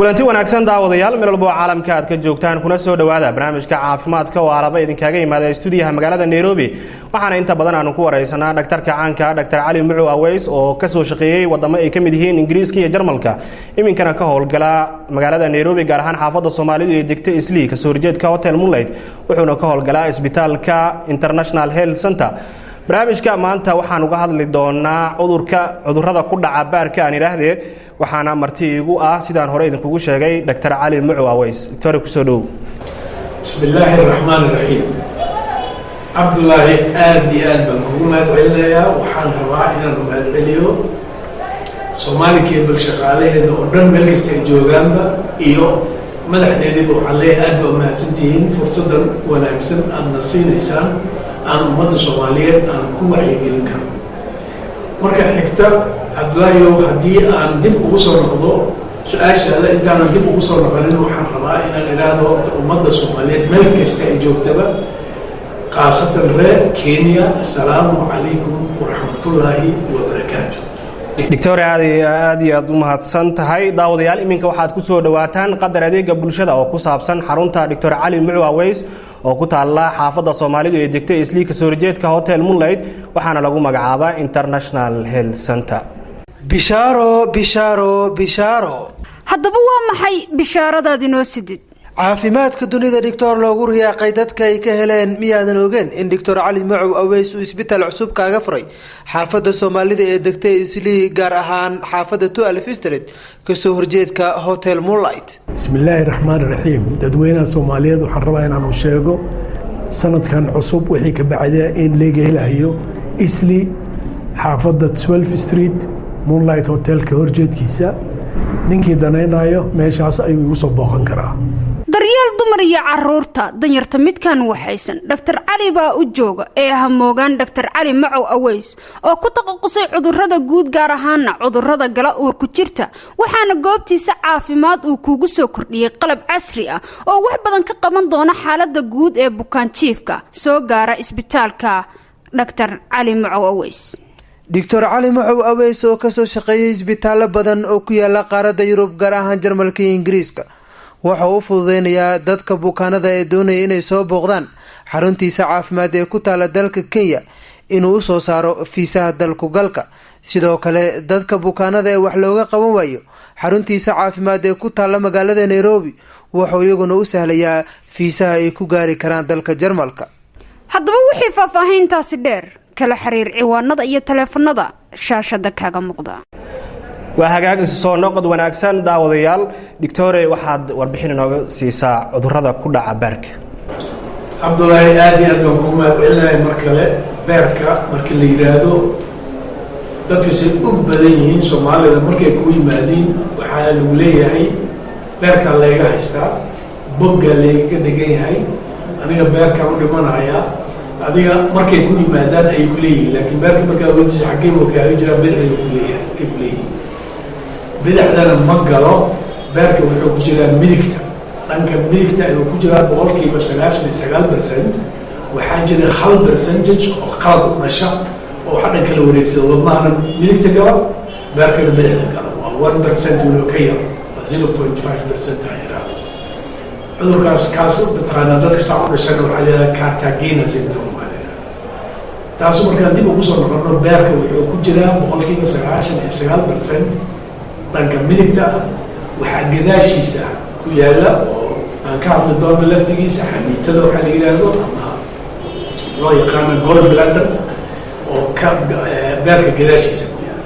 Kulanti wanaagsan daawadayaal, meel walbo oo caalamka aad ka joogtaan, kuna soo dhowaada barnaamijka caafimaadka oo araba idinkaaga yimaada stuudiyaha magaalada Nairobi. Waxaana inta badan aanu ku wareysanaa dhaktarka caanka Dr. Cali Mucu Aweys oo kasoo shaqeeyey wadamo ay ka mid yihiin Ingiriiska iyo Jarmalka, iminkana ka howlgala magaalada Nairobi, gaar ahaan xaafadda Soomaalidu ee degta Islii, kasoo horjeedka Hotel Moonlight. Wuxuuna ka howlgalaa isbitaalka International Health Center. Barnaamijka maanta waxaan uga hadli doonaa cudurka cudurrada ku dhaca baarka aan idhaahdee, waxaana marti iigu ah, sidaan hore idinkugu sheegay, Dr. Cali Mucu Aweys. Doctor, kusoo dhow. Bismi illaahi araxmaan iraxiim. Cabdulaahi, aada iyo aad baan kugu mahad celinayaa. Waxaan rabaa inaan mahad celiyo Soomaali Cable shaqaalaheeda oo dhan, meel kasta ay joogaanba, iyo madaxdeediiba. Waxaan leeyahay aad baa umahadsantihiin fursaddan wanaagsan aadna siinaysaan aan ummadda Soomaaliyeed aan ku wacyigelin karno. Marka xigta, Cabdulaahiyow, haddii aan dib ugu soo noqdo su-aashaada, intaanan dib ugu soo noqonin, waxaan rabaa inaan idhaahdo horta ummadda Soomaaliyeed meel kasta ay joogtaba, khaasatan reer Kenya, assalaamu calaykum waraxmatullaahi wabarakaatu. Doctor, aad aad iyo aad u mahadsan tahay. Daawadayaal, iminka waxaad ku soo dhawaataan qadar adeega bulshada oo ku saabsan xarunta Doctor Cali Mucu Aweys oo ku taalla xaafadda Soomaalidu ee degtay Islii, kasoo horjeedka Hotel Moonlight, waxaana lagu magacaabaa International Health Center. Bishaaro, bishaaro, bishaaro! Haddaba waa maxay bishaaradaad inoo sidid? Caafimaadka dunida dhigtoor loogu riyaaqay dadka ay ka heleen, miyaadan ogeen in Doctor Cali Macow Aweys uu isbitaal cusub kaaga furay xaafadda Soomaalida ee degtay Islii, gaar ahaan xaafadda 12 Street, kasoo horjeedka Hotel Moonlight? Bismi illaahi raxmaan raxiim. Dadweynaha Soomaaliyeed waxaan rabaa inaanu sheego sanadkan cusub wixii ka bacda in laga helayo Isli, xaafadda 12 Street, Moonlight Hotelka horjeedkiisa. Ninkii danaynayo meeshaas ayuu igu soo booqan karaa. Daryeel dumar iyo caruurta, danyarta midkan waxaysan, Dhaktar Cali baa u jooga ee hamoogaan. Dhaktar Cali Macow Aweys oo ku takhasusay cudurrada guud, gaar ahaana cudurrada gala uurku jirta, waxaana goobtiisa caafimaad uu kuugu soo kordhiyey qalab casri ah oo wax badan ka qaban doona xaalada guud ee bukaanjiifka soo gaara isbitaalka Dhaktar Cali Macow Aweys. Doctor Cali Macow Aweys oo kasoo shaqeeyay isbitaallo badan oo ku yaala qaaradda Yurub, gaar ahaan Jarmalka iyo Ingiriiska, waxa uu u fududeynayaa dadka bukaanada ee doonaya inay soo booqdaan xaruntiisa caafimaad ee ku taala dalka Kenya inuu usoo saaro fiisaha dalku galka. Sidoo kale dadka bukaanada ee wax looga qaban waayo xaruntiisa caafimaad ee ku taalla magaalada Nairobi, wuxuu iyaguna u sahlayaa fiisaha ay ku gaari karaan dalka Jarmalka. Haddaba wixii faahfaahiintaasi dheer, kala xiriir ciwaanada iyo taleefanada shaashada kaaga muuqda. Waa hagaag, isu soo noqod wanaagsan daawadayaal. Doctore, waxaad warbixin inooga siisaa cudurrada ku dhaca beerka. Cabdulaahi, aada iyo aad baan kugu mahad celinaya mar kale. Beerka markii la yidhaahdo, dadka say u badan yihiin Soomaalida markay ku yimaadiin waxaa lagu leeyahay beerkaa layga haystaa, boggaa laygaga dhegan yahay, aniga beerkaan u dhimanayaa. Adiga markay ku yimaadaan ayay ku leeyihiin, laakiin beerka markaa weydiisa xaggee buu kaaga jiraa, bidixda kuleeyahay ay ku leeyihiin. Bidixdana ma galo. Beerka wuxuu ku jiraa midigta, dhanka midigta ayuu ku jiraa 99%. Waxaa jira hal percentage oo qalad u dhasha oo waxa dhan kala wareegsada, wadnahana midigta gala, beerkana bidixda gala. Waa 1%, weliba ka yar, waa 0.5% ha yiraahdo. Cudurkaas kaas mataqaanaa dadka saa u dhashana waxaa la yihahdaa Kartagener syndrome baa la yihahdaa. Taasu markaan dib ugu soo noqono, beerka wuxuu ku jiraa 99% dhanka midigta ah. Waxaa gadaashiisa ku yaala oo aan ka hadli doono laftigiisa xamiitada waxaa la yidhaahdo ama loo yaqaano gall bladder oo ka beerka gadaashiisa ku yaala.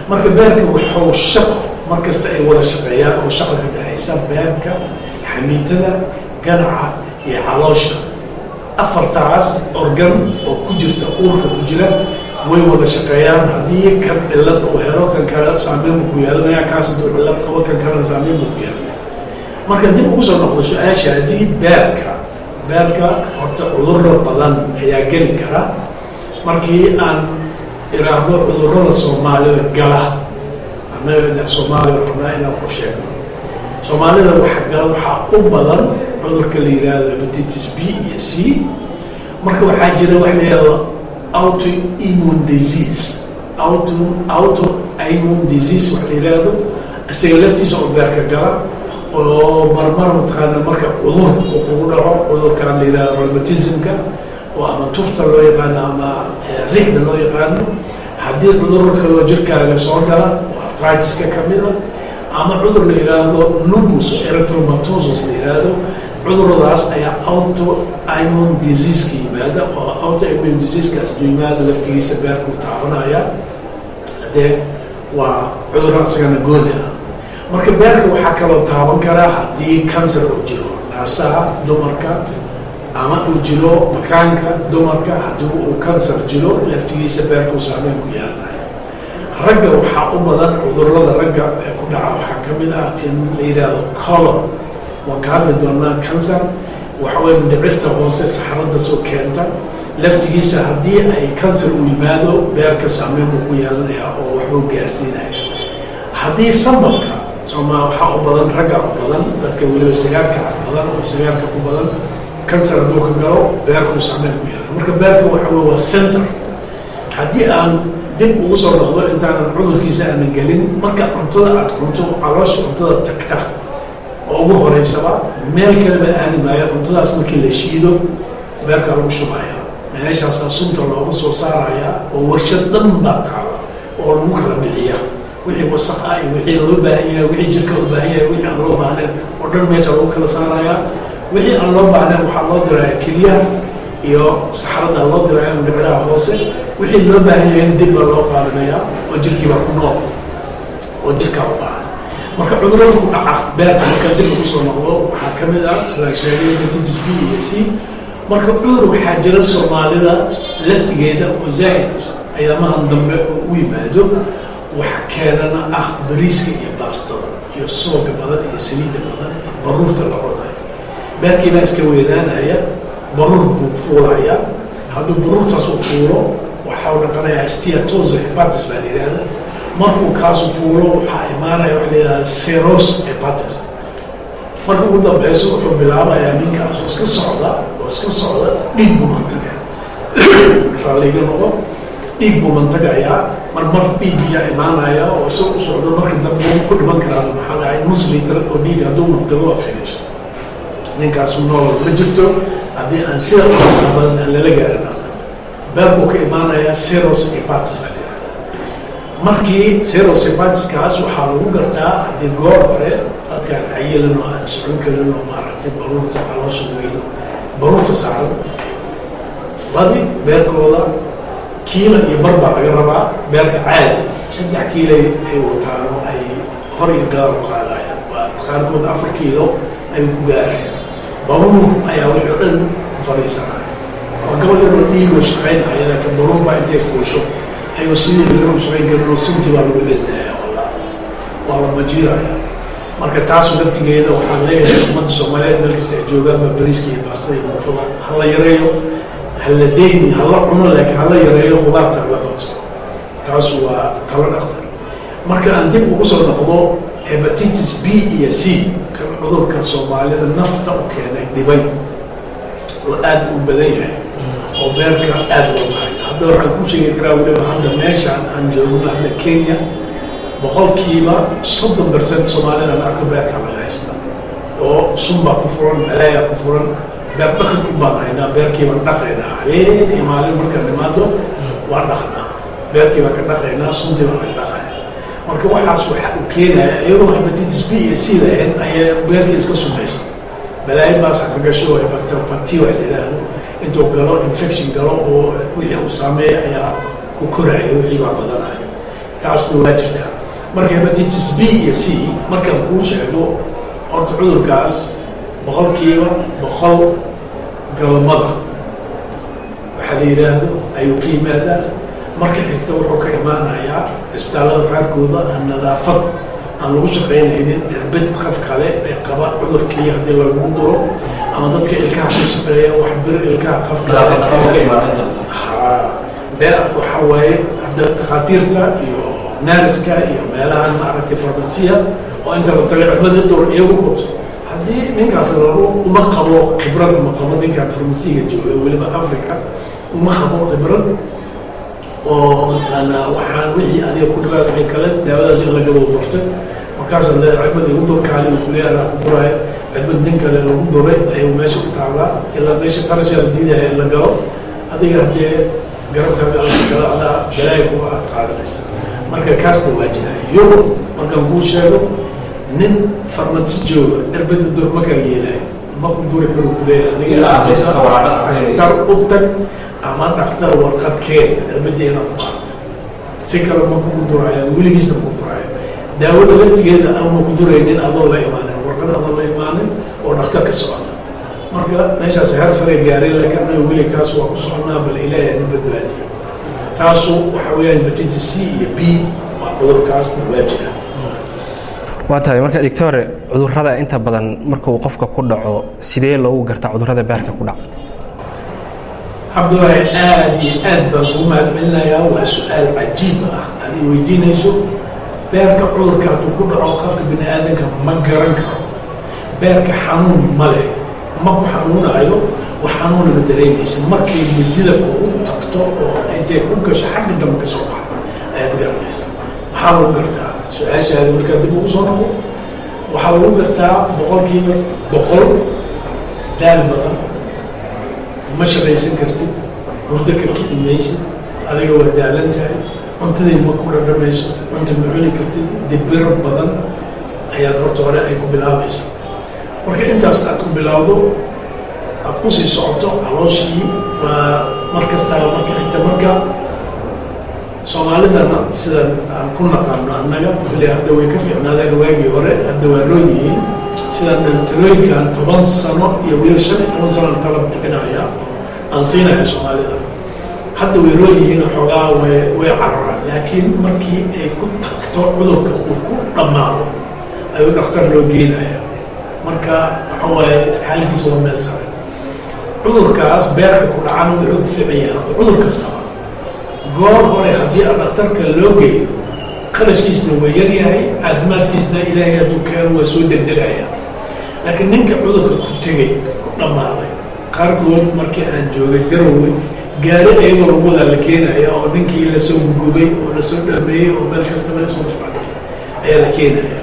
Marka beerka wuxuu shaqo markasta ay wada shaqeeyaan oo shaqa ka dhexaysa beerka, xamiitada, ganaca iyo caloosha. Afartaas organ oo ku jirta uurka ku jira way wada shaqeeyaan. Haddii kan cillad uu helo, kan kale saameyn buu ku yeelanaya. Kaas hadduu cillad qabo, kan kalena saameyn buu ku yeelanaya. Marka dib ugu soo noqdo su-aashaadii beerka, beerka horta cudurro badan ayaa geli kara. Markii aan iraahdo cudurrada Soomaalida gala, annaga Soomaaliya rabnaa inaan ku sheegno, Soomaalida waxa gala waxaa u badan cudurka la yidhaahdo hepatitis B iyo C. Marka waxaa jira wax la yidhahdo autoimmune disease, auto immune disease wax la yidhaahdo, isaga laftiisa oo beerka gala. Oo marmar mataqaana marka cudur uu kugu dhaco, cudurkan la yihahdo rheumatismka oo ama tufta loo yaqaano ama riixda loo yaqaano, haddii cuduro kaloo jirkaaga soo gala oo arthritis-ka ka mid a, ama cudur la yidhaahdo lupus erythematosus la yidhaahdo, cuduradaas ayaa auto immune disease-ka yimaada, oo auto immune disease-kaas yimaada laftigiisa beerkuu taabanaya. Hadee waa cudurro isagana gooni ah. Marka beerka waxaa kaloo taaban karaa haddii cancer uu jiro naasaha dumarka ama uu jiro makaanka dumarka. Haddii uu cancer jiro, laftigiisa beerkuu saameyn ku yeelanaya. Ragga waxaa u badan cudurada ragga ee ku dhaca, waxaa ka mid ah tin la yidhaahdo colon. Waan ka hadli doonaa cancer. Waxa weye mindhicirta hoose, saxarada soo keenta, laftigiisa haddii ay cancer uu yimaado, beerka saameyn buu ku yeelanaya oo waxbuu gaarsiinaya. Haddii sambabka sooma waxaa u badan ragga, u badan dadka weliba sigaarka badan oo sigaarka ku badan, cancer hadduu ka galo, beerkuu saameyn ku yeelanaya. Marka beerka waxa wey waa center. Haddii aan dib ugu soo noqdo, intaanan cudurkiisa aanan gelin, marka cuntada aad cunto, caloosha cuntada tagta oo ugu horeysaba meel kaleba aadi maayo. Cuntadaas markii la shiido, beerkaa lagu shubaya, meeshaasaa sunta looga soo saaraya, oo warshad dhan baa taala oo lagu kala bixiya wixii wasaq ah iyo wixii loo baahan yahay, wixii jirka u baahan yahay, wixii aan loo baahnayn oo dhan meesha lagu kala saaraya. Wixii aan loo baahnayn waxaa loo diraya keliyaha iyo saxarada loo diraya mindhiciraha hoose. Wixii loo baahan yahay in dib baa loo qaadanaya oo jirkii baa ku nool oo jirkaa u baahan. Marka cudurada ku dhaca beerka, markaa dib lagu soo noqdo, waxaa ka mid ah sidaan sheegay hepatitis B iyo C. Marka cudur waxaa jira Soomaalida laftigeeda oo zaa'id ayaamahan dambe oo u yimaado, waxa keenana ah bariiska iyo baastada iyo sooga badan iyo saliidda badan iyo baruurta la cunayo. Beerkii baa iska weynaanaya, baruur buu fuulaya. Hadduu baruurtaas uu fuulo, waxau dhaqanayaa steatosis hepatis baa la yihahda. Markuu kaasu fuulo, waxaa imaanaya waxa la yihahda cirrhosis hepatis. Marka ugu dambeyso wuxuu bilaabayaa ninkaas oo iska socda oo iska socda, dhiig buu mantagaya, raalliga noqo, dhiig buu mantagayaa. Mar mar dhiiggiyaa imaanaya oo isaga u socdo. Marka dambe wuu ku dhiman karaa. Maxaa dhacay? Nus liter oo dhiig hadduu mantago, waa finish ninkaasu, nool ma jirto haddii aan sida uasa badan aan lala gaarin dhaqtar. Beerkuu ka imaanayaa, cirrhosis hepatis baa la yihahdaa. Markii cirrhosis hepatiskaas waxaa lagu gartaa haddii goor hore dadkaan cayilan oo aan socon karin oo maaragtay baruurta caloosha weyno, baruurta saaran badi, beerkooda kiilo iyo bar baa laga rabaa. Beerka caadi 3 kiilo ay wataan oo ay hor iyo gadaal u qaadayaan, waa qaarkood 4 kiilo ay ku gaarayaan. Baruur ayaa wixii o dhan ku fadhiisanaya. Waa gabal yaroo dhiigoo shaqaynaya, laakiin baruur baa intay fuusho ayuu sidii laga shaqayn karin oo sunti baa lagu celinaya, waa la majiiraya. Marka taasu laftigeeda waxaan leeyahay ummadda Soomaaliyeed meel kasta ay joogaan ba, bariiska iyo baastada iyo muufada hala yareeyo, hala deyni, hala cuno, laakiin hala yareeyo, khudaarta hala badsado. Taasu waa talo dhaktar. Marka aan dib ugu soo noqdo hepatitis B iyo C, kan cudurka Soomaalida nafta u keenay, dhibay oo aada u badan yahay oo beerka aada looga hayo, hadda waxaan ku sheegi karaa weliba hadda meeshaan aan joogno, hadda Kenya, 30% Soomaalida aan arko beerka laga haysta oo sun baa ku furan, balaayaa ku furan. Beer dhaqan u baan haynaa, beerkii baan dhaqaynaa habeen iyo maalin. Markaan nimaado waan dhaqnaa, beerkii baan ka dhaqaynaa, suntii baan laga dhaqaya. Marka waxaas waxa uu keenaya, iyagoo hepatitis B iyo C lahayn ayaa beerkii iska sumaysa, balaayo baasa ka gasho, hepatopathy wax la yidhaahdo intuu galo, infection galo oo wixii uu saameeya ayaa ku koraya, wixii baa badanaya. Taasna waa jirtaa. Marka hepatitis B iyo C markaan kuu sheego, horta cudurkaas 100% galmada waxaa la yidhaahdo ayuu ka yimaadaa. Marka xigta wuxuu ka imaanayaa isbitaallada qaarkooda aan nadaafad aan lagu shaqaynaynin, irbid qof kale ee qaba cudurkii haddii lagu duro, ama dadka ilkaha ka shaqeeya, wax bir ilkaha qof kale. Ha, bee waxa waaye hadda takhaatiirta iyo nurse-ka iyo meelahan maaragtay farmasiya oo inta la tagay cirbada door iyagu kubso, haddii ninkaas lagu uma qabo khibrad, uma qabo ninkaan farmasiga jooga, weliba Africa uma qabo khibrad oo mataqaanaa waxaan wixii adiga ku dhawaa wixii kale daawadaas in laga bartay. Markaasaad leedahay cirbad igu dur, kaali uu kuleeyahay, anaa ku duraayo. Cirbad nin kale lagu duray ayuu meesha ku taallaa, ilaa meesha qarashaa la diidaya in la galo. Adiga haddee garabkaaga alka galo, adaa balaaya kuga aad qaadanaysa. Marka kaasna waa jiraa. Yurub markaan kuu sheego, nin farmasi jooga cirbada dur makaa yeelaayo, ma ku duri karo kuleeyahay. Adiga dhakhtar u tag ama dhakhtar warqad keen cirbadii inaad ku qaadato, si kale ma kugu duraayo, weligiisna ku duraayo. Daawada laftigeeda auna ku duraynin adoo la imaanin warqad, adoo la imaanin oo dhakhtar ka socda. Marka meeshaas heer sare gaaray, laakiin annaga weli kaas waa ku soconaa, bal Ilaahay hanu badbaadiyo. Taasu waxa weeyaan hepatitis C iyo B, waa cudurkaasna waa jira. Waa tahay. Marka doctore, cudurrada inta badan markuu qofka ku dhaco sidee loogu gartaa cudurrada beerka ku dhaca? Cabdullaahi, aad iyo aad baan kugu mahadcelinayaa. Waa su-aal cajiib ah aad i weydiinayso. Beerka cudurka hadduu ku dhaco, qofka bini aadanka ma garan karo. Beerka xanuun ma leh, ma ku xanuunayo, wax xanuuna ma dareemaysa. Markay midida kugu tagto oo intay ku gasho xagga dambe ka soo baxdo ayaad garanaysaa. Maxaa lagu gartaa? Su-aashaada markaa dib ugu soo noqo, waxaa lagu gartaa 100% daal badan, ma shaqaysan kartid, hurdo ka kici maysid, adiga waa daalan tahay, cuntadii ma ku dhadhamayso, cunta ma cuni kartid, dibiro badan ayaad horta hore ay ku bilaabaysaa. Marka intaas aad ku bilowdo, aad kusii socoto, calooshii waa mar kastaba marka xigta. Marka Soomaalidana sidaan aan ku naqaano annaga kulli hadda way ka fiicnaadeen waagii hore, hadda waa roon yihiin. Sidaan talooyinkan 10 sano iyo weliba 15 sanaan tala bixinaya aan siinaya Soomaalida, hadda way roon yihiin, xoogaa way cararaan. Laakiin markii ay ku tagto cudurka uu ku dhammaado ayuu dhakhtar loo geenaya. Marka waxa waaye xaalkiisa waa meel sare. Cudurkaas beerka ku dhacana wuxuu ku fiican yahay, horta cudur kastaba goor hore haddii a dhakhtarka loo geeyo, qarashkiisna waa yar yahay, caafimaadkiisna Ilaahay hadduu keeno waa soo degdegaya. Laakiin ninka cudurka ku tegey, ku dhammaaday, qaarkood markii aan joogay Garowe, gaari ayagoo lagu wadaa la keenaya oo ninkii lasoo gugubay oo lasoo dhameeyey oo meel kasta laga soo facday ayaa la keenaya.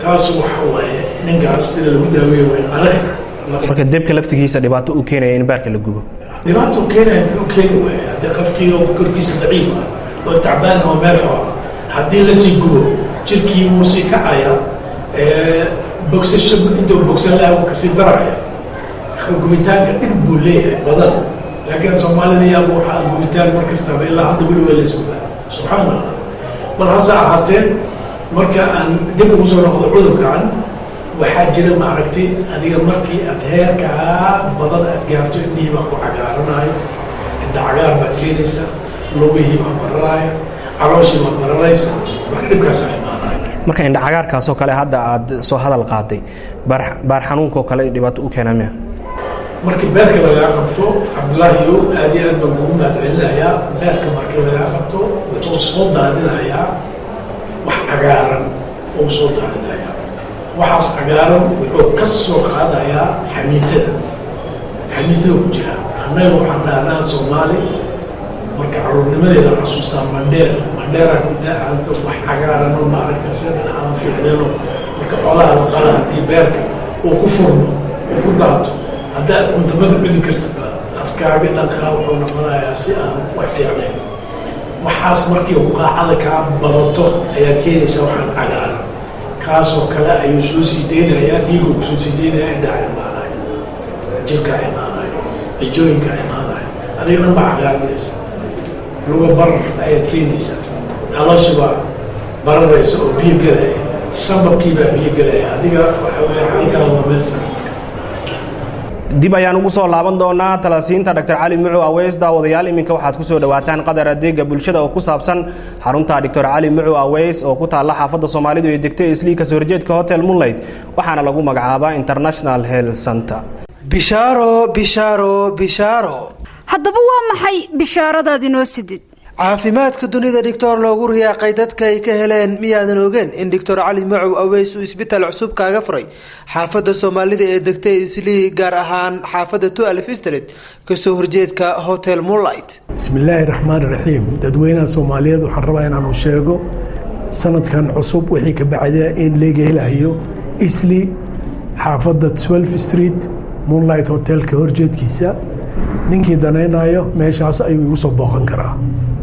Taas waxa waaye ninkaas sida lagu daaweeyo way adag tahay. Marka debka laftigiisa dhibaato uu keenaya in beerka la gubo? Dhibaato keenaya, muxuu keeni waaya? Haddii qofkii oo korkiisa daciif ah oo tacbaan oo meel xoola haddii lasii gubo, jirkii wuu sii kacaya, bogsasho intuu bogsan lahaa wuu kasii daraya. Gubitaanka dhib buu leeyahay badan. Laakiin Soomaalida yaaba waxaa gubitaan mar kastaba, ilaa hadda weli waa laisgubaa, subxaan Allah. Bal hase ahaatee, marka aan dib ugu soo noqdo cudurkan, waxaa jira, maaragtay, adiga markii aad heerkaa badan aad gaarto, indhihii baa ku cagaaranayo, indha cagaar baad keenaysaa, lugihii baa bararaya, calooshii baa bararaysa. Marka dhibkaasaa imaanaya. Marka indha cagaarkaasoo kale hadda aad soo hadal qaaday, baar xanuunkaoo kale dhibaato u keenaa miya? Markii beerka lagaa qabto, Cabdullaahiyo, aad iyo aad baan kugu mahadcelinayaa. Beerka markii lagaa qabto wuxuu soo daadinayaa wax cagaaran uu soo daadinayaa. Waxaas cagaaran wuxuu ka soo qaadayaa xamiitada, xamiitada ku jira. Annaga waxaan dhahnaa Soomaali, marka caruurnimadeeda xasuustaa, mandheer, mandheera wax cagaaran oo maaragtay sida aan fiicneeno. Marka xoolaha la qala, haddii beerka uu ku furmo uu ku daato, haddaad cunto maba cuni kartidba, afkaaga dhankaa wuxuu noqonayaa si aan wax fiicnayn. Waxaas markii huqaacada kaa badato ayaad keenaysaa waxaan cagaaran. Kaasoo kale ayuu soo sii deynayaa, dhiiguu kusoo sii deynaya, indhaha imaanaya, jirkaa imaanaya, cijooyinkaa imaanaya, adiga dhan baa cagaaranaysa, luga barar ayaad keenaysaa, calooshi baa bararaysa oo biyo gelaya, sambabkii baa biyo gelaya. Adiga waxa weya xaalkaa waa meel sare. Dib ayaan ugu soo laaban doonaa talasiinta Dr Cali Mucow Aweys. Daawadayaal, iminka waxaad ku soo dhawaataan qadar adeega bulshada oo ku saabsan xarunta Dr Cali Mucow Aweys oo ku taalla xaafadda Soomaalidu ay degtay Islii, kasoo horjeedka Hotel Moonlight, waxaana lagu magacaabaa International Health Center. Bishaaro, bishaaro, bishaaro. Haddaba waa maxay bishaaradaad inoo sidid? Caafimaadka dunida dhictor loogu riyaaqay dadka ay ka heleen, miyaadan ogeen in Doctor Cali Macow Aweys uu isbitaal cusub kaaga furay xaafadda Soomaalida ee degtay Islii, gaar ahaan xaafadda 12 Street, kasoo horjeedka Hotel Moonlight? Bismi illaahi raxmaan raxiim. Dadweynaha Soomaaliyeed waxaan rabaa inaanu sheego Sanadkan cusub wixii ka bacda in laga helayo Isli, xaafadda 12 Street, Moonlight Hotelka horjeedkiisa. Ninkii danaynayo meeshaas ayuu igu soo booqan karaa.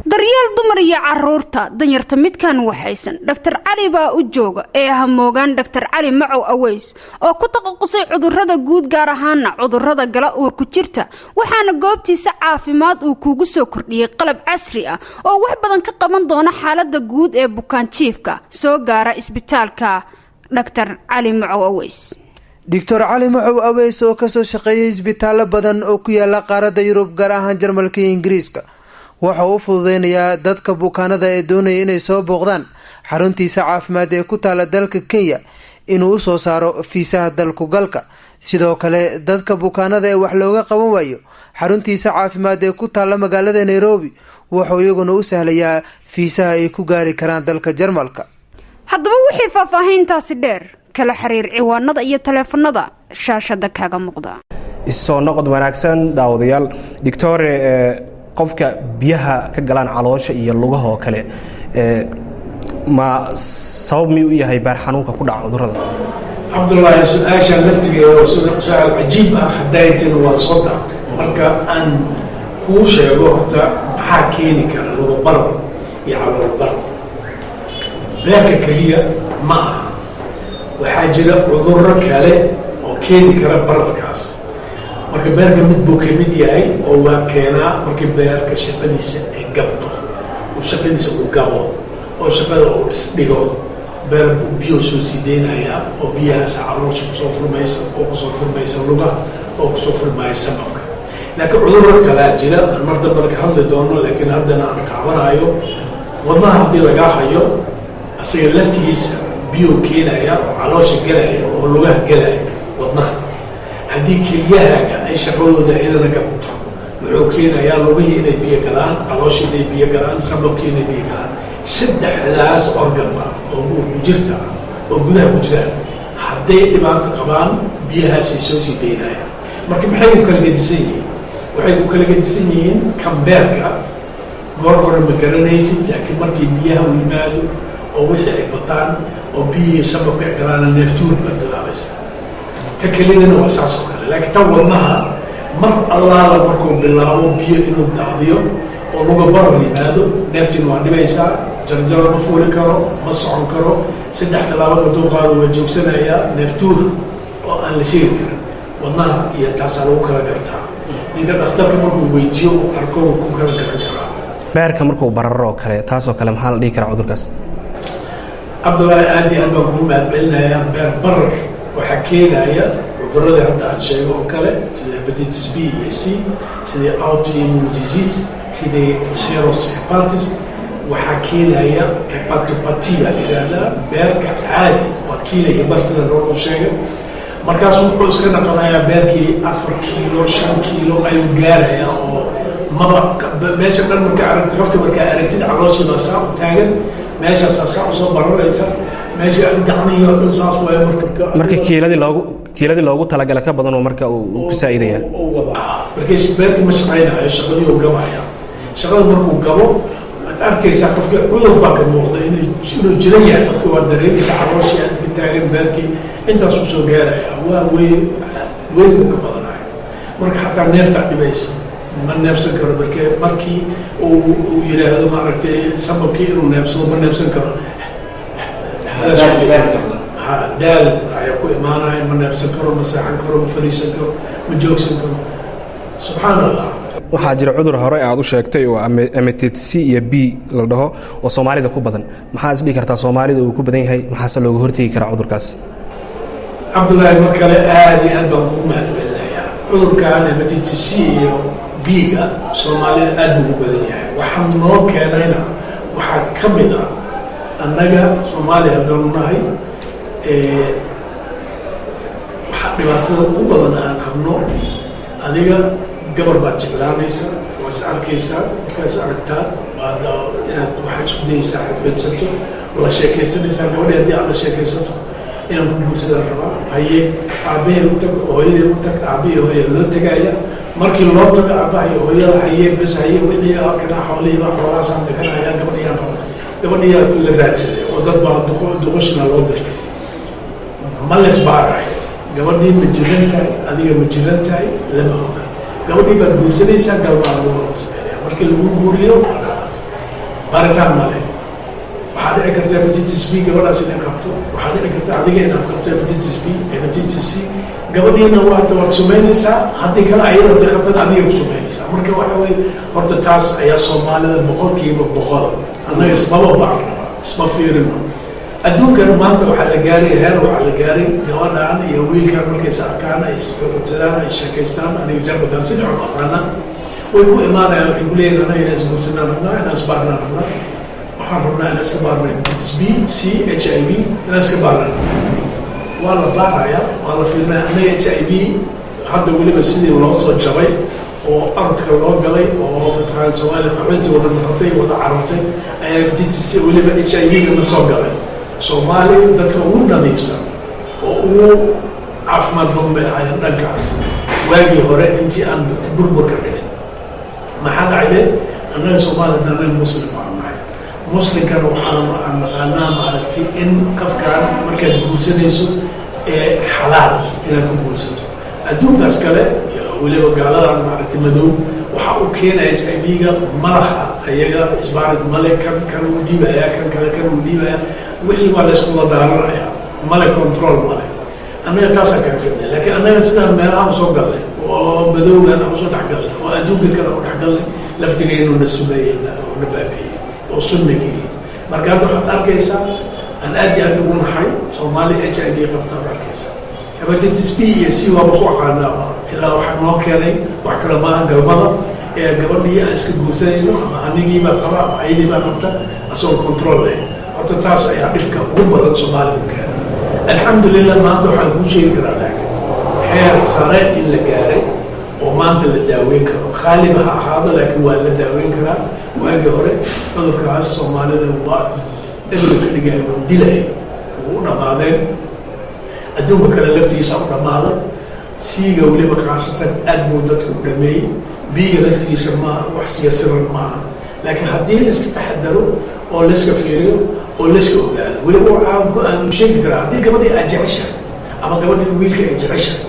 Daryeel dumar iyo caruurta, danyarta midkaan waxaysan, Dhaktar Cali baa u jooga ee hamoogaan Dhaktar Cali Macow Aweys oo ku taqaqusay cudurrada guud, gaar ahaana cudurrada gala uurku jirta. Waxaana goobtiisa caafimaad uu kuugu soo kordhiyey qalab casri ah oo wax badan ka qaban doona xaalada guud ee bukaanjiifka soo gaara isbitaalka Dhaktar Cali Macow Aweys. Doctor Cali Macow Aweys oo kasoo shaqeeyay isbitaallo badan oo ku yaala qaaradda Yurub, gaar ahaan Jarmalka iyo Ingiriiska, waxa uu u fududeynayaa dadka bukaanada ee doonaya inay soo booqdaan xaruntiisa caafimaad ee ku taala dalka Kenya inuu usoo saaro fiisaha dalku galka. Sidoo kale dadka bukaanada ee wax looga qaban waayo xaruntiisa caafimaad ee ku taala magaalada Nairobi, wuxuu iyaguna u sahlayaa fiisaha ay ku gaari karaan dalka Jarmalka. Haddaba wixii faahfaahiintaasi dheer, kala xiriir ciwaanada iyo taleefanada shaashada kaaga muuqda. Isoo noqod wanaagsan, daawadayaal. Doctore, qofka biyaha ka galaan caloosha iyo lugaha oo kale, ma sabab miyuu u yahay beer xanuunka ku dhaca cudurrada? Cabdullaahi, su-aashaan laftigeeda waa su-aal cajiib ah. Hadaytin waa soo taabtay. Marka aan kuu sheego horta maxaa keeni kara luga barar iyo calool barar, beerka keliya ma aha, waxaa jira cudurro kale oo keeni kara bararkaas. Marka beerka mid buu ka mid yahay oo waa keenaa. Markii beerka shaqadiisa ay gabto, uu shaqadiisa uu gabo oo shaqada uu isdhigo, beer biyo soo sii deynayaa oo biyahaas caloosha kusoo furmaysa oo kusoo furmaysa lugaha oo kusoo furmaya sababka. Laakiin cudurro kalaa jira aan mar dambe ka hadli doono, laakiin haddana aan taabanayo. Wadnaha haddii lagaa hayo, asaga laftigiisa biyo keenaya oo caloosha gelaya oo lugaha gelaya wadnaha. Haddii kelyahaaga ay shaqadooda iyadana gabto, wuxuu keenayaa lugihii inay biyo galaan, calooshii inay biyo galaan, sababkii inay biyo galaan. Saddexdaas organba oo ku jirta ah oo gudaha ku jiraan hadday dhibaato qabaan, biyahaasay soo sii daynayaan. Marka maxay ku kala gedisan yihiin? Waxay ku kala gedisan yihiin, kambeerka goor hore ma garanaysid, laakiin markii biyaha u yimaado oo wixii ay bataan oo biyihii sababka ay galaana, neeftuur baa bilaabaysa. Ta kelidana waa saas oo kale, laakiin tan wadnaha mar allaala markuu bilaabo biyo inuu daadiyo oo luga barar yimaado, neeftiina waa dhibaysaa, jarjaro ma fuuli karo, ma socon karo, saddex tallaabad hadduu qaado waa joogsanayaa, neeftuur oo aan la sheegi karin wadnaha iyo taasaa lagu kala gartaa. Ninka dhakhtarka markuu weydiiyo uu arko wuu ku kala garan karaa. Beerka markuu bararo oo kale, taasoo kale maxaa la dhihi karaa cudurkaas? Cabdullaahi, aad iyo aad baan kugu mahadcelinayaa. Beer barar waxaa keenaya cuduradii hadda aan sheego oo kale, sida hepatitis B iyo C, sidii autoimmune disease, sidii cirrhosis hepatis. Waxaa keenaya hepatopathy baa la yidhaahdaa. Beerka caadi waa kiila iyo bar sida loo sheegay, markaasu wuxuu iska dhaqanayaa beerkii 4 kiilo, 5 kiilo ayuu gaarayaa oo maba meesha dhan. Markaa aragti qofka, markaa aragtid calooshii baa saa u taagan, meeshaasaa saa usoo bararaysa, meesha gacmihii oo dhan saas waaye. Marka Marka kiiladii loogu talagala ka badan oo marka uu ku saa'idaya. Uu wadaa markii beerkii ma shaqaynayo, shaqadii uu gabaya. Shaqada markuu gabo, waad arkaysaa qofka cudur baa ka muuqda inuu jiran yahay. Qofka waa dareemaysa calooshii aad ka taagan, beerkii intaasuu soo gaaraya, waa weyn weyn buu ka badanaya. Marka xataa neeftaa dhibaysa, ma neefsan karo. Marke markii uu yidhaahdo maaragtay sababkii inuu neefsado, ma neefsan karo. Ha, daal ayaa ku imaanaya, ma neefsan karo, ma seexan karo, ma fadhiisan karo, ma joogsan karo, subxaan Allah. Waxaa jira cudur hore aad u sheegtay oo hepatitis C iyo B la dhaho oo Soomaalida ku badan. Maxaa is dhihi kartaa Soomaalida uu ku badan yahay? Maxaase looga hortegi karaa cudurkaas? Cabdullaahi, mar kale aada iyo aad baan kugu mahadcelinayaa. Cudurkan hepatitis C iyo B-ga Soomaalida aad buu ugu badan yahay. Waxaa noo keenayna waxaa ka mid ah annaga Soomaaliya haddaanu nahay, waxaa dhibaatada ugu badan aan qabno, adiga gabar baad jeclaanaysa, waa is arkaysaa, markaa is aragtaa waad inaad waxaad isku dayaysaa xadbadsato, la sheekaysanaysaa gabadhi. Haddii aad la sheekaysato, inaan ku guursadaan rabaa, haye, aabbahay u tag, hooyaday u tag. Aabbahii hooya loo tegaya. Markii loo tago aabbaha iyo hooyada, haye, bes, haye, wixii kana xoolihiiba xoolahaasaan bixinaya, gabadhiyaan raba, gabadhiyaa la raadsaday oo Dad baa duqoshina loo dirtay, ma leesbaarayo. Gabadhii ma jiran tahay, adiga ma jiran tahay, lama oga. Gabadhii baad guursanaysaa, galmaa lagu wada sameynaya. Markii lagu guuriyo waa dhamaad, baaritaan male. Waxaa dhici karta hepatitis B gabadhaas inay qabto, waxaa dhici karta adiga inaad qabto hepatitis B, hepatitis C. Gabadhiina waad sumaynaysaa, haddii kale ayada hadday qabtana adiga ku sumaynaysaa. Marka waxa weye, horta taas ayaa Soomaalida 100% annaga ismaba baarnaba, isma fiirino. Adduunkana maanta waxaa la gaaray heer, waxaa la gaaray gabadhan iyo wiilkan markay is arkaan, ay isxuudsadaan, ay sheekaystaan. Aniga Jarmalkan si fiican u aqaana. Way ku imaanayaan, waxay ku leeyihin: "Annaga inaan isguursanaan rabnaa, inaan isbaarnaan rabnaa, waxaan rabnaa inaan iska baarna hepatitis B, C, HIV, inaan iska baarnaan rabnaa." Waa la baaraya, waa la fiirinaya. Annaga HIV hadda weliba sidii loo soo jabay oo orodka loo galay oo mataqaana Soomaaliya qaxoontii wada noqotay, wada carartay, ayaa hepatitis C weliba HIV-ga na soo galay. Soomaaliya dadka ugu nadiifsan oo ugu caafimaad badan bay ahaayeen dhankaas waagii hore, intii aan burburka dhicin. Maxaa dhacday? Annaga Soomaaliya, annaga Muslim baan nahay. Muslimkana waxaan aan naqaanaa, maaragtay, in qofkaan markaad guursanayso ee xalaal inaad ku guursato. Adduunkaas kale iyo weliba gaaladan, maaragtay, madow, waxa uu keenaya HIV-ga malaha, ayaga isbaarid male. Kan kan uu dhiibaya, kan kale kan uu dhiibaya, wixii waa laysku wada daaranaya, male control male. Annaga taasaan kaga fidnay, laakiin annaga sidaan meelaha usoo galnay oo madowgan aan usoo dhexgalnay oo adduunka kale u dhexgalnay, laftigaynu na sumeeyey oo na baabeeyey oo sunna geliyey. Marka hadda waxaad arkaysaa, aan aad iyo aad ugu naxay, Soomaali HIV qabtaan arkaysaa. Hepatitis B iyo C waaba ku aqaanaaba, ilaa waxaa noo keenay wax kale maaha, galmada ee gabadhii aan iska guursanayno, ama anigii baa qaba ama ayadii baa qabta, asagoo control leh. Horta taas ayaa dhibka ugu badan Soomaaliya u keena. Alxamdulilah, maanta waxaan kuu sheegi karaa laakiin heer sare in la gaaray oo maanta la daaweyn karo. Qaaliba ha ahaado, laakiin waa la daaweyn karaa. Waagii hore cudurkaas Soomaalida waa ebro ka dhigaya, wuu dilaya, wuu u dhammaadeen. Adduunka kale laftigiisa u dhammaada. C-ga weliba khaasatan aad buu dadka u dhameeyey. B-ga laftigiisa ma wax yasiran ma aha, laakiin haddii laiska taxadaro oo laiska fiiriyo oo laiska ogaado. Weliba waxaa aan sheegi karaa, haddii gabadhii aad jeceshahay ama gabadhii wiilka ay jeceshahay,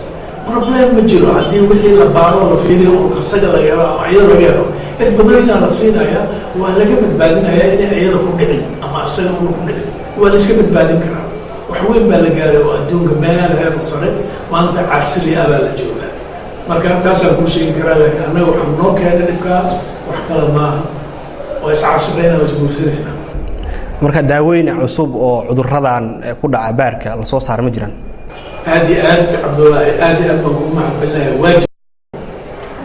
problem ma jiro. Haddii wixii la baaro, la fiiriyo oo asaga laga helo ama iyada laga helo, irbadooyinaa la siinaya, waa laga badbaadinaya inay iyada ku dhicin ama asaga una ku dhicin. Waa la iska badbaadin karaa. Wax weyn baa la gaaray oo adduunka meel heer sare maanta casri ah baa la joogaa. Marka taasaan kuu sheegi karaa, laakiin annaga waxaa noo keenay dhibkaa wax kale maaha, waa iscaashaqayna, waa isguursanayna. Marka daaweyn cusub oo cuduradan ku dhaca baarka lasoo saara ma jiraan? Aad iyo aad, Cabdullaahi, aad iyo aad baan kugu mahadcelinayaa. Waajib,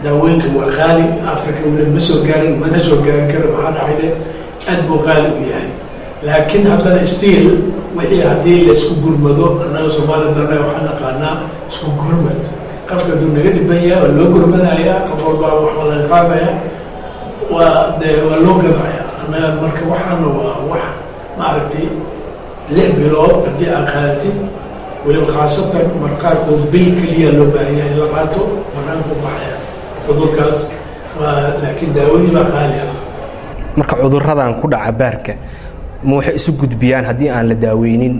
daawooyinka waa qaali. Africa weli ma soo gaarin, mana soo gaarin karo. Maxaa dhacay? Aad buu qaali u yahay, laakiin haddana still wixii haddii laysku gurmado, annaga Soomaalida annaga waxaan naqaanaa isku gurmad. Qofka hadduu naga dhiban yahay waa loo gurmanayaa, qof walbaa wax waa laga qaadaya, waa dee waa loo gadaya annaga. Marka waxaana waa wax, maaragtay, 6 bilood haddii aad qaadatid, weliba khaasatan mar qaarkood bil keliya loo baahan yahay in la qaato, banaanku baxaya cudurkaas waa, laakiin daawadii baa qaali ah. Marka cuduradan ku dhaca baarka ma waxay isu gudbiyaan haddii aan la daaweynin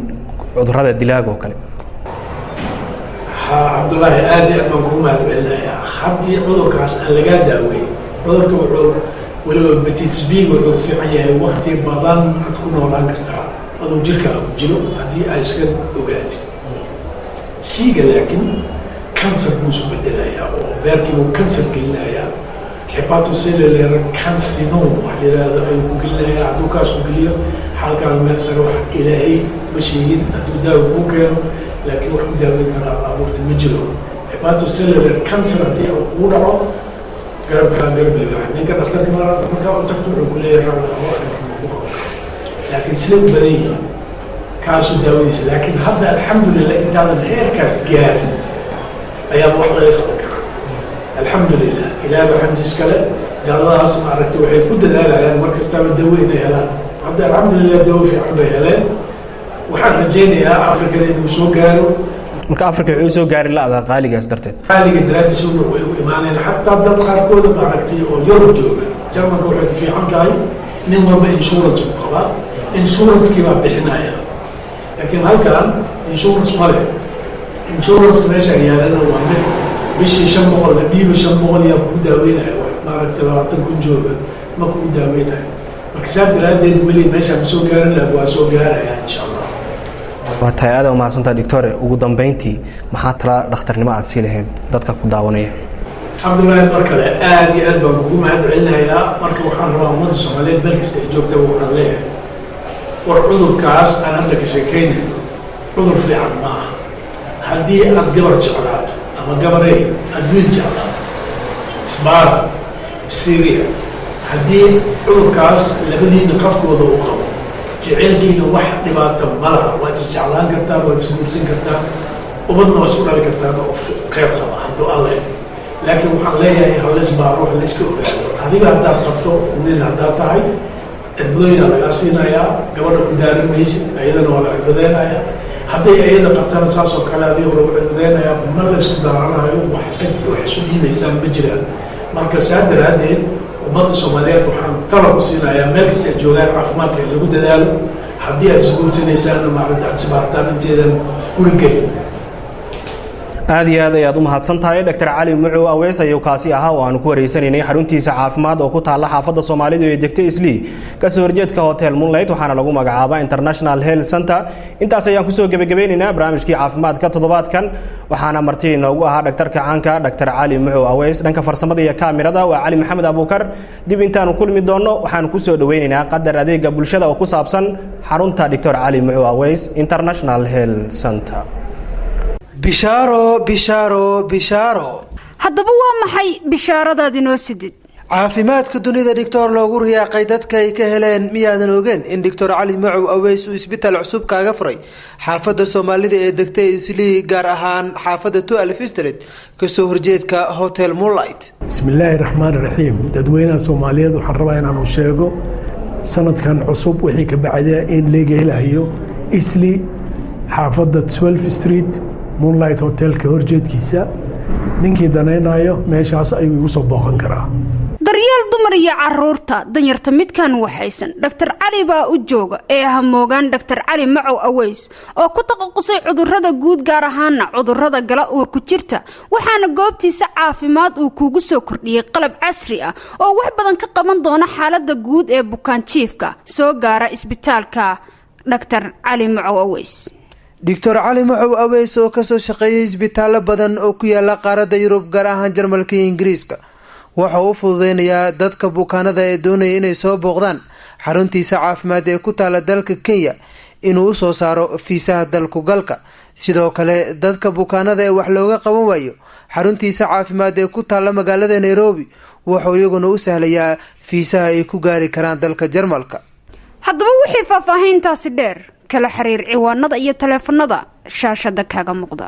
cudurada dilaaga oo kale? Ha, Cabdullaahi, aad iyo aad baan kugu mahad celinayaa. Haddii cudurkaas aan lagaa daaweyn, cudurka wuxuu weliba hepatitis B wuxuu ku fiican yahay wakti badan aad ku noolaan kartaa aduu jirkaaga ku jiro haddii ay iska ogaatid. C-ga laakiin cancer buu isu bedelayaa oo beerkii buu cancer gelinayaa. Hepatocellular carcinoma wax la yidhaahdo ayuu ku gelinayaa. Hadduu kaas ku geliyo, xaalkaas meel sare wax Ilaahay ma sheegin hadduu daawo kuu keeno, laakiin wax ku daaweyn karaa abuurta ma jiro. Hepatocellular cancer haddii uu kugu dhaco, garabkaa garab libaax. Ninka dhakhtarka markaa u tagto wuxuu ku leeyahay: "Raalli aho, ku qaban karo." Laakiin siday u badan yihiin kaasuu daawadiisa. Laakiin hadda alxamdulilah, intaadan heerkaas gaarin ayaaba wax laga qaban karaa, alxamdulilah. Ilaah baa xamdi iskale. Gaaladahaas, maaragtay, waxay ku dadaalayaan mar kastaba dawo inay helaan. Hadda alxamdulilah dawo fiican bay heleen. Waxaan rajaynayaa Africana inuu soo gaaro. Marka Africa wuxuu soo gaari la-da qaaligaas darteed? Qaaliga daraaddiis way u imaaneen. Xataa dad qaarkooda, maaragtay, oo Yurub jooga, Jarmalka waxay ku fiican tahay nin walba insurance buu qabaa. Insurance-kii baa bixinaya, laakiin halkan insurance ma leh. Insurance meesha yaalana waa mid bishii 500 la dhiibo. 500 yaa kugu daaweynaya? Wax maaragtay 20,000 jooga ma kugu daaweynayo. Marka saa daraaddeed weli meesha ma soo gaarin, laakiin waa soo gaaraya, insha Allah. Waa tahay, aada umahadsantaha, doctore. Ugu dambeyntii, maxaa tala dhakhtarnimo aad sii lahayd dadka ku daawanaya? Cabdullaahi, mar kale aad iyo aad baan kugu mahad celinayaa. Marka waxaan rabaa ummadda Soomaaliyeed meel kasta ay joogta, waxaan leeyahay, war cudurkaas aan hadda ka sheekeynayno cudur fiican ma aha. Haddii aad gabar jeclaato ama gabarey aad wiil jeclaato, isbaara, isfiiriya. Haddii cudurkaas labadiina qafkooda uu qabo, jeceylkiina wax dhibaata ma laha. Waad isjeclaan kartaan, waad isguursan kartaan, ubadna waa isku dhali kartaan oo kheyr qaba hadduu Alle. Laakiin waxaan leeyahay, halaisbaaro, halaiska ogaado. Adiga haddaad qabto, nin haddaad tahay, cirbadooyina lagaa siinayaa, gabadha ku daarin maysid, ayadana waa la cirbadeynayaa. Hadday ayada qabtana saas oo kale adiga lagu cirbadeynayaa. Ma la isku daaranayo, wax cid wax isu dhiibaysaan ma jiraan. Marka saa daraaddeed ummadda Soomaaliyeed waxaan tala ku siinayaa, meel kasta ay joogaan, caafimaadka in lagu dadaalo. Haddii aad isguursanaysaanna, maaragta, aad isbaartaan inteedan guri gelin. Aad iyo aad ayaad u mahadsan tahay. Dr Cali Mucow Aweys ayuu kaasi ahaa oo aanu ku wareysanaynay xaruntiisa caafimaad oo ku taalla xaafadda Soomaalidu ee degto Islii, kasoo horjeedka Hotel Moonlight, waxaana lagu magacaabaa International Health Center. Intaas ayaan kusoo gebagabeynaynaa barnaamijkii caafimaadka toddobaadkan, waxaana marti inoogu ahaa dhaktarka caanka, Dr Cali Mucow Aweys. Dhanka farsamada iyo kaamirada waa Cali Maxamed Abuukar. Dib intaanu kulmi doonno, waxaanu kusoo dhaweynaynaa qadar adeega bulshada oo ku saabsan xarunta Dr Cali Mucow Aweys International Health Center. Bishaaro, bishaaro, bishaaro! Haddaba waa maxay bishaaradaad inoo sidid? Caafimaadka dunida dhictor loogu riyaaqay, dadka ay ka heleen, miyaadan ogeen in Doctor Cali Macow Aweys uu isbitaal cusub kaaga furay xaafadda Soomaalida ee degtay Islii, gaar ahaan xaafadda 12 Street, kasoo horjeedka Hotel Moonlight? Bismi illaahi raxmaan raxiim. Dadweynaha Soomaaliyeed waxaan rabaa inaanu sheego, sanadkan cusub wixii ka bacda in laga helayo Isli, xaafadda 12 Street, Moonlight Hotelka horjeedkiisa. Ninkii danaynayo meeshaas ayuu igu soo booqan karaa. Daryeel dumar iyo caruurta, danyarta midkaan waxaysan, Dhaktar Cali baa u jooga ee hamoogaan. Dhaktar Cali Macow Aweys oo ku taqaqusay cudurrada guud, gaar ahaana cudurrada gala uurku jirta, waxaana goobtiisa caafimaad uu kuugu soo kordhiyey qalab casri ah oo wax badan ka qaban doona xaalada guud ee bukaanjiifka soo gaara isbitaalka Dhaktar Cali Macow Aweys. Doctor Cali Macow Aweys oo kasoo shaqeeyay isbitaallo badan oo ku yaala qaaradda Yurub, gaar ahaan Jarmalka iyo Ingiriiska, waxa uu u fududeynayaa dadka bukaanada ee doonaya inay soo booqdaan xaruntiisa caafimaad ee ku taala dalka Kenya inuu usoo saaro fiisaha dalku galka. Sidoo kale dadka bukaanada ee wax looga qaban waayo xaruntiisa caafimaad ee ku taala magaalada Nairobi, wuxuu iyaguna u sahlayaa fiisaha ay ku gaari karaan dalka Jarmalka. Haddaba wixii faahfaahayntaasi dheer, kala xiriir ciwaanada iyo taleefanada shaashada kaaga muuqda.